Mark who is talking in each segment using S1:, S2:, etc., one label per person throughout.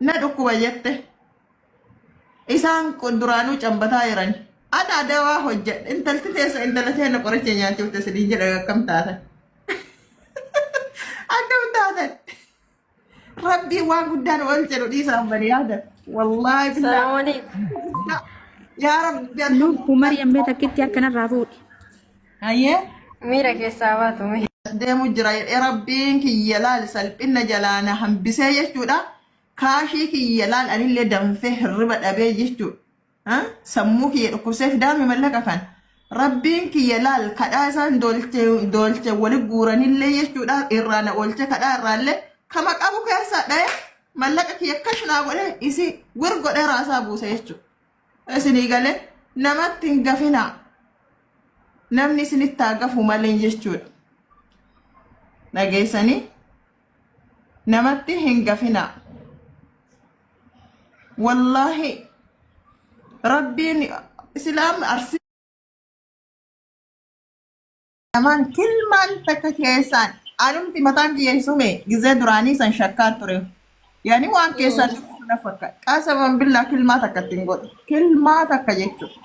S1: Na dhukkuba jette. Isaan kun duraanuu cambataa jiran. Ana adawaa hojjedhe. Intalti teessa intala teenya qoricha nyaachifte isiniin jedha akkam taatan. Akkam taatan. Rabbiin waan guddaan oolche nu dhiisaan bani yaada. Wallaahi billaa.
S2: Salaamu alaikum.
S1: Yaa Rabbi.
S3: Lubbu Maryam mee takkitti harkanarraa fuudhi.
S1: Hayyee.
S2: Miira keessaa baatu mee.
S1: Deemu jira jedhee Rabbiin kiyya laal salphina jalaa na hambisee jechuudha. Kaashii kiyya laal anillee danfee hirriba dhabee jechuudha. Sammuu kiyya dhukkubsee fidaame mallaqa kana. Rabbiin kiyya laal kadhaa isaan dolche dolche wali guuranillee jechuudha irraa na oolche kadhaa irraallee kama qabu keessaa dhaye mallaqa kiyya kash naa godhe isi wir godhee raasaa buuse jechuudha. Isinii galee namatti hin gafinaa. Namni isinitti haa gafu malee jechuudha. Dhageessanii namatti hin gafinaa. Wallaahi rabbiin islaam arsii namaan kilmaan takka keessaan anumti mataan kiyya sume gizee duraanii san shakkaan ture. Yaani waan keessaan dhufu na fakkaata. Qasaman billaa kilmaa takka ittiin godhu. Kilmaa takka jechuudha.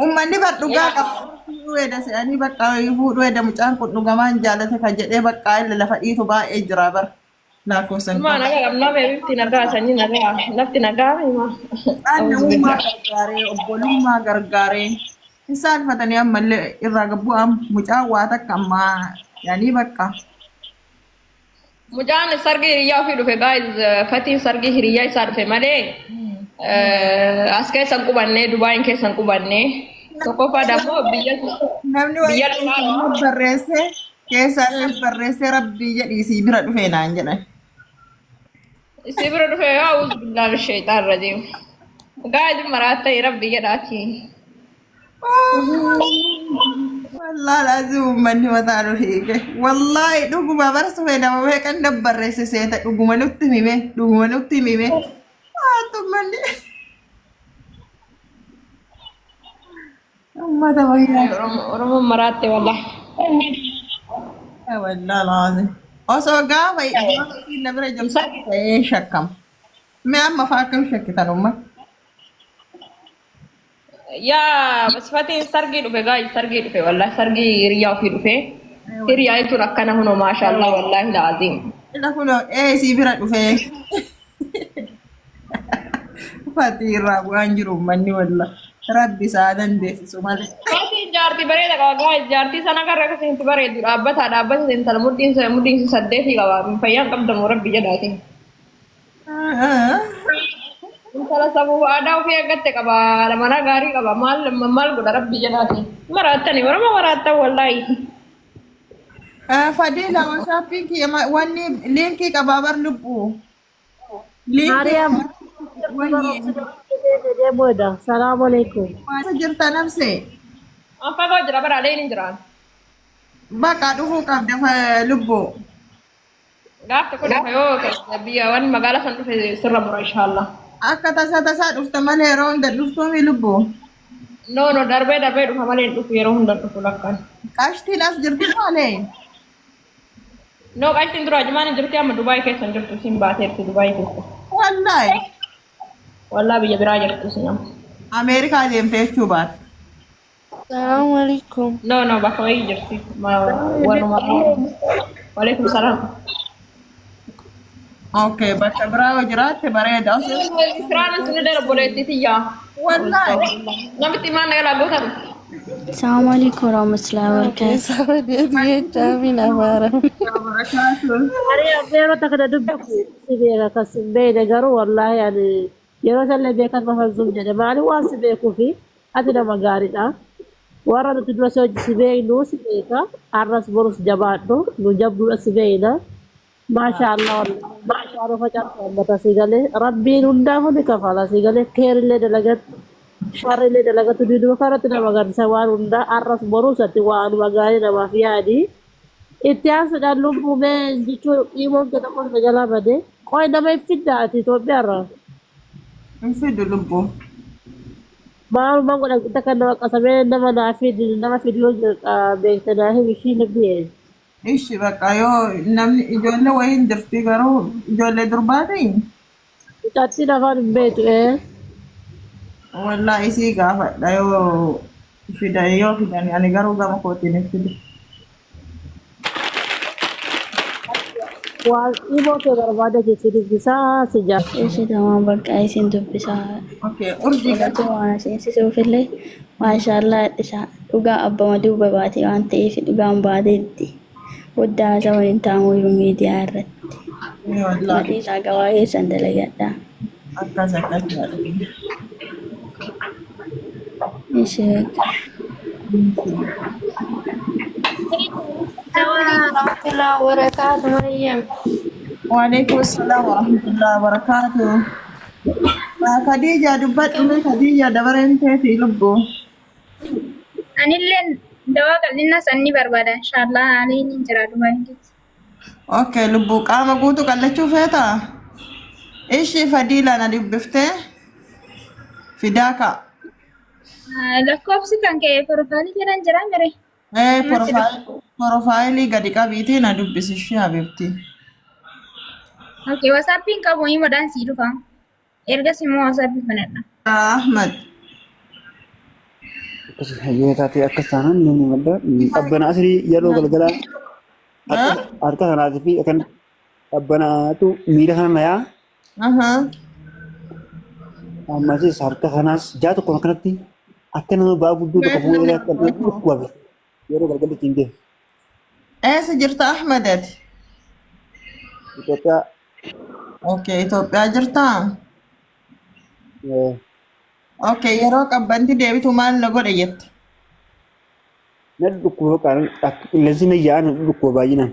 S1: Uummanni bar dhugaa qaba. Fuudhuu eda se'anii bakka fuudhuu eda mucaan kun dhugamaan jaalate kan jedhee bakka illee lafa dhiitu baay'ee jira bar. Lakkoofsan
S4: Maa
S1: qabu.
S4: nagaa qabnaa mee bifti nagaa sanyii nagaa lafti nagaa mee maa.
S1: Isaan namummaa gargaaree obbolummaa gargaaree hin saalfatanii ammallee irraa gabbu'aa mucaan waa takka ammaa yaanii bakka.
S4: Mucaan sargii hiriyyaa ofii dhufe guys, fatiin sargii hiriyyaa isaa dhufe malee as keessa hin qubannee, Dubaayin keessa hin qubannee. Tokkoffaa dammoo biyya
S1: Namni wayii
S4: biyya
S1: keessaa
S4: dhumaa
S1: barreessee keessaa barreessee rabbii jedhii sii bira dhufee naan jedhan.
S4: Isii bira dhufe a'uuzu billaahi min sheexaan rajiim. Guys, maraatta rabbi jedhaati.
S1: Wallaahi laazim uummanni mataa nu hiike. Wallaahi dhuguma bara sufee nama meeqan dabbarreesse seeta dhuguma nutti hime dhuguma nutti hime. Haatu uummanni. Uummata wayyaa.
S4: Oromoon maraatte wallahi.
S1: Wallaahi laazim. Osoo gaafa isiin na bira jirtu ta'ee shakkama. Mee amma fa'aa akkam shakkitan uummata?
S4: Yaa fatiin sargii dhufe gaayis, sargii dhufe wallahi, sargii hiriyaa ofii dhufe. Hiriyaa jechuun akkana hunoo maashaallah wallahi laaziim.
S1: Ila kunoo ee sii bira dhufee. Fatii irraa bu'aan jiru uummanni walla. Rabbi isaa dandeessisu malee.
S4: Fatiin jaartii bareeda qaba gaayis, jaartii sana karra akkasitti bareedu dhaabbataa dhaabbata intala mudhiin mudhiin saddeetii qaba fayyaan qabdamu rabbi jedhaatiin. Intala safuu aadaa ofii eeggatte qaba mana gaarii qaba maal maal godha rabbi jedhaatiin. Maraattani Oromoo maraattan wallaahi.
S1: Fadiila WhatsAppiin kiyya wanni liinkii qabaa bar lubbuu. Liinkii
S5: Mariam,
S1: wayyee.
S5: booda. Salaamu alaikum.
S1: Maasa jirta nafse.
S4: An fagoo jira bara aleen hin jiraan.
S1: Baqa dhufuu qabda lubbuu.
S4: Gaaf tokko dhufa yoo biyya waan magaalaa san dhufe sirra mura inshaallah.
S1: Akka tasaa tasaa dhufta malee yeroo hunda dhuftuumi lubbuu.
S4: No, no, darbee darbee dhufa malee hin dhufu, yeroo hunda hin dhufu lakkaan.
S1: Qashtiin as jirti malee.
S4: No, qashtiin dura ajumaan hin jirti, amma Dubaay keessa hin jirtu, isin baateerti Dubaay keessa.
S1: Wallaahi.
S4: Wallaa biyya biraa jirti isin amma.
S1: Ameerikaa deemte jechuu baatte.
S2: Salaamu alaikum.
S4: No, no, bakka wayii jirti. Warruma. Waalaikum salaam.
S1: Okay, bakka biraa yoo jiraatte bareeda. Osoo
S4: Firaan isin darboleetti tiyyaa.
S1: Wallaahi.
S4: Namitti maal nagalaa gootan?
S6: Assalamu alaikum warahmatullahi wabarakatuh.
S1: Barakaatu.
S5: Mariam, yeroo takka na dubbisu si beeka kan si hin beekne garuu wallaahi ani yeroo sallee beekas mafan jedhe maali waan si beekuufi ati nama gaariidha. Warra nuti dura si hojii si beeknu si beeka. Arras borus jabaadhu nu jabduudha si beekna. Maashaa Allah wallaahi maashaa facaasa ummata si galee rabbiin hundaafuu ni kafala si galee keerillee dalagattu sharrillee dalagattu duduma kanatti nama agarsiisa waan hundaa arras borus ati waanuma gaarii namaaf yaadi. Itti aansuudhaan lubbuu mee jechuun dhiimoon kee tokko na jalaa bade. Qoy nama hin fiddaa ati Itoophiyaarraa?
S1: Hin fidu lubbuu.
S5: Maalumaan godha takka nama qasamee nama naa fidi nama fidi yoo jiru beekte naa himi ishii lubbiyee.
S1: Ishi bakka yoo namni ijoollee wayii hin jirti garuu ijoollee durbaati.
S5: Mucattiin afaan hin beektu ee.
S1: Wallaahi isii gaafadha yoo fidan yoo fidan ani garuu gama kootiin hin fidu.
S5: Waan dhiboo kee barbaada keessi dubbisaa si jaalladha.
S6: Ishi tamaan bakka isin dubbisaa.
S1: Okay, urjii
S6: Godhatu waan seensisuufillee maashaallah dhisaa dhugaa abbama duuba baate waan ta'eef dhugaan baateetti. Guddaa isa waliin taa'amuyyuu miidiyaa irratti.
S1: Wallaahi
S6: Madhiisaa gabaa keessan dalagadhaa.
S1: akkas akkas jedha.
S6: Ishi bakka.
S2: Warahmatullahi wabarakatuh Maryam.
S1: Waalaikum salaam warahmatullahi wabarakatuh. Khadija dubbadhu mee Khadija dabareen teeti lubbuu.
S7: Anillee dawaa qal'inaa san ni barbaada inshaallah ani ni jira Dubaay keessa.
S1: Okay, lubbuu qaama guutuu qallachuu feetaa? Ishii Fadiila na dubbiftee fidaa ka'a.
S7: Lakkoofsi kan ka'e profaayilii jedhan jira mire.
S1: Ee
S7: Amma si dhufa.
S1: profaayilii gadi qabiitii na dubbisi ishii habibti.
S7: Okay, WhatsAppiin qabu himuudhaan sii dhufa. Ergas immoo WhatsAppii banadha.
S1: Ahmad.
S8: Akkas hayyee taatee akkas taanaan ni madda qabbana asrii yeroo galgala harka kanaatii fi akkan qabbanaatu miila kana nayaa ammasis harka kanaas jaa tokko akkanatti akka nama ba'aa guddoo tokko fuudhee akka dhukkubabe yeroo galgalli ittiin gahe.
S1: Eessa jirta Ahmad ati?
S8: Itoophiyaa.
S1: Okay, Itoophiyaa jirtaa? Okay, yeroo qabbanti deebitu maal na godhe jette?
S8: Na dhukkuba qaana akka qilleensi na yaa'aa na dhukkuba baay'inaan.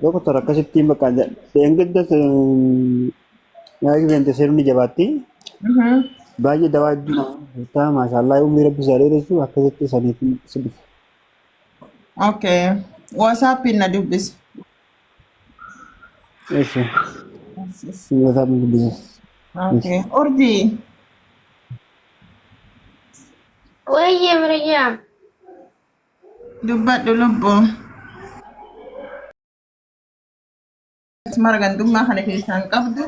S8: Doktor akkasitti bakka dheengadda nyaata feente seeruu ni jabaatti. Baay'ee dawaa hedduu nama gurgurtaa maashaallaa umrii rabbi isaa dheeressu akkasitti saniif si dhufe.
S1: Okay, WhatsAppiin na dubbisi.
S8: Eessi. WhatsApp ni dubbisa.
S1: Okay, urjii.
S2: Wayyee Maryam.
S1: Dubbadhu lubbuu. Mara gandummaa kana keessaan qabdu,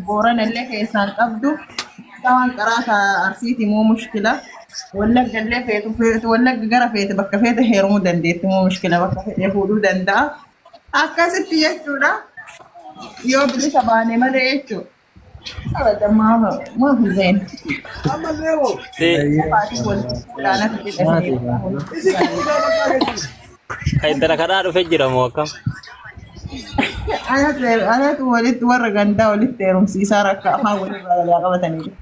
S1: Boorana illee keessaan qabdu, waan qaraa ta Arsiiti moo mushkila, Wallagga illee feetu feetu Wallagga gara feete bakka feete heerumuu dandeetti moo mushkila bakka fedhe fuudhuu danda'a. Akkasitti jechuudha. Yoo bilisa baane malee jechuudha. Abadan maaf maaf hin Faatii wal fuudhaan akka jedhanii.
S9: Kan intala kadhaa dhufe jira moo akkam?
S1: Anatu walitti warra gandaa walitti heerumsiisaa rakka afaan walirraa jalaa qabatanii jiru.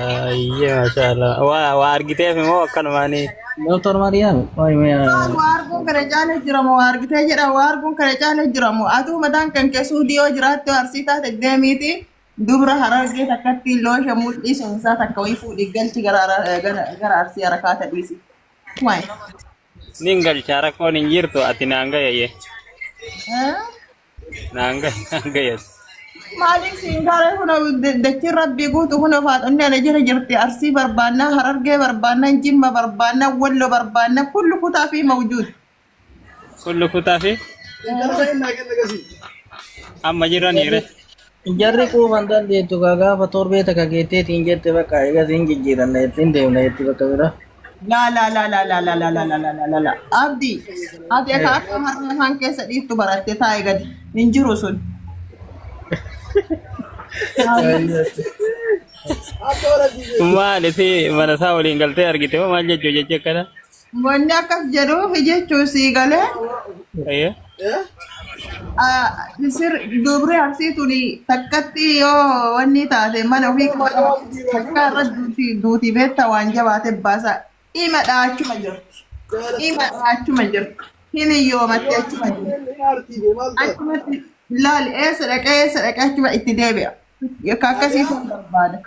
S9: Ayyee maashaallah. Waa waa argiteef immoo akkanumaanii.
S10: Doktor Mariyaam,
S1: Waa arguun kana caalee jira moo waa argitee jedha waa arguun kana caalee jira moo atuu mataan kan kee suudii yoo jiraatte arsii taate deemiiti dubra harargee takkatti loosha mudhii seensaa takka wayii fuudhii galchi gara gara arsii harakaata dhiisi. Waay.
S9: Nin galchaa rakkoon hin jirtu ati naan gayayye. Naan gayas.
S1: Maaliif siin gaaree kun dachiin rabbii guutu kun faaxonni ana jala jirti arsii barbaannaa harargee barbaannaa jimma barbaannaa wallo barbaannaa kullu kutaa fi mawjuud.
S9: Kullu kutaa fi amma jiraniire.
S10: Jarri quufan dandeettu kaa gaafa torbee takka geetteetiin jette bakka eegas hin jijjiiranna jetti hin deemna jetti bakka bira.
S1: Laa laa laa laa laa laa laa laa laa laa laa laa laa. Abdi ati akka akka harree afaan keessa dhiiftu baratte taa'e gadi hin jiru sun.
S9: Maali si mana isaa waliin galtee argite moo maal jechuu jechi akkana?
S1: Wanni akkas jedhuuf jechuu sii galee
S9: Ayyee.
S1: Sir dubri arsii tuni takkatti yoo wanni taate mana ofii takka irra duuti duuti beekta waan jabaate baasa ima dhaachuma jirti. Ima dhaachuma jirti. Hin hiyyoomatte achuma jirti. Achumatti laali eessa dhaqee eessa dhaqee achuma itti deebi'a. Yakka akkasii sun barbaada.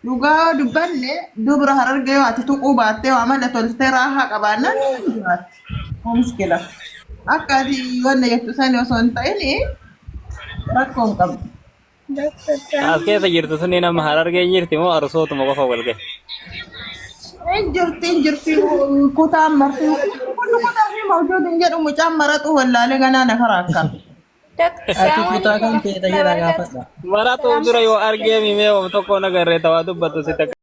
S1: Dhugaa yoo dubbanne dubra harargee yoo ati tuquu baattee waa mala toltee raahaa qabaannaan hin jiraatti. Moo muskila. Akka ati wanna jettu sani osoo hin ta'in rakkoo hin qabdu.
S9: As keessa jirtu suni nama harargee jirti moo arsootuma qofa wal gahe?
S1: Hin jirti hin jirti kutaan marti kullu kutaa fi mawjuud hin jedhu mucaan maraxuu wallaalee ganaa na karaa akkam.
S10: Ati kutaa kam feeta jedha gaafadha.
S9: Maraatu dura yoo argee mimee tokko nagarree tawaa dubbatu si takka.